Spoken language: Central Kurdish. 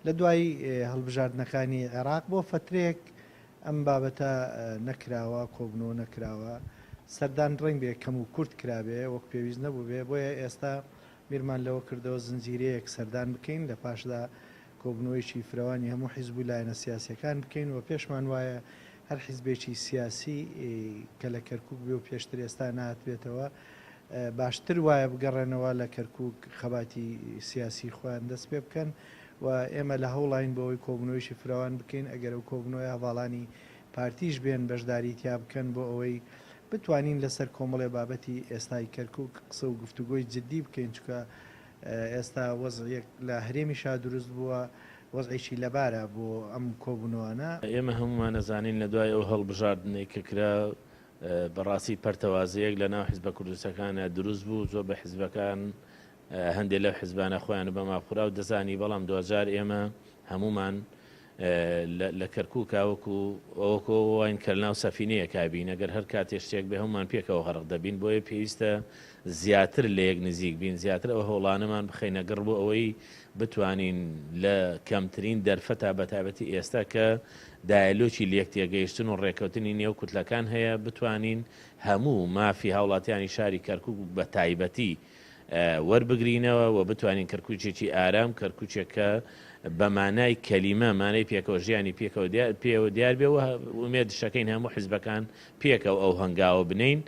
لە دوای هەڵبژاردنەکانی عێراق بۆ فەترەیەک ئەم بابەتە نەکراوە، کۆبوونەوە نەکراوە، سەردان ڕەنگبێ کەم و کورت کرابێ، وەک پێویست نەبووبێ، بۆیە ئێستا بیرمان لەوە کردەوە زنجیرەیەک سەردان بکەین، لە پاشدا کۆبوونەوەیەکی فرەوانی هەموو حیزب و لایەنە سیاسییەکان بکەین و پێشمان وایە هەر حیزبێکی سیاسی کە لە کەرکووک بێ و پێشتر ئێستا نەهاتبێتەوە باشتر وایە بگەڕێنەوە لە کەرکووک خەباتی سیاسی خۆیان دەست پێ بکەن و ئێمە لە هەوڵاین بۆ ئەوەی کۆبوونەوەیەکی فرەوان بکەین ئەگەر ئەو کۆبوونەوەیە هەڤاڵانی پارتیش بێن بەشداری تیا بکەن بۆ ئەوەی بتوانین لەسەر کۆمەڵێ بابەتی ئێستای کەرکوک قسە و گفتوگۆی جدی بکەین چونکە ئێستا وەزعیەک لە هەرێمیشا دروست بووە وەزعێکی لەبارە بۆ ئەم کۆبوونەوانە. ئێمە هەموومان ئەزانین لە دوای ئەو هەڵبژاردنەی کە کرا بەڕاستی پەرتەوازەیەک لە ناو حیزبە کوردستەکانا دروست بوو زۆر بە حیزبەکان هەندێک لەو حزبانە خۆیان بە مافخوراو دەزانی، بەڵام دواجار ئێمە هەموومان لە کەرکووکا وەکو وەکو واین کە لەناو سەفینەیەکا بین، ئەگەر هەر کاتێ شتێک بێ هەموومان پێکەوە غەرق دەبین، بۆیە پێویستە زیاتر لە یەک نزیک بین، زیاتر ئەو هەوڵانەمان بخەینە گڕ بۆ ئەوەی بتوانین لە کەمترین دەرفەتا بەتایبەتی ئێستا کە دایەلۆکی لێکتێگەیشتن و ڕێککەوتنی نێو کوتلەکان هەیە بتوانین هەموو مافی هاوڵاتیانی شاری کەرکووک بەتایبەتی وەربگرینەوە و بتوانین کەرکوکێکی ئارام، کەرکوکێک کە بە مانای کەلیمە مانای پێکەوە ژیانی پێکەوە پێوە دیار بێ و ئومێدشەکەین هەموو حزبەکان پێکەوە ئەو هەنگاوە بنێین.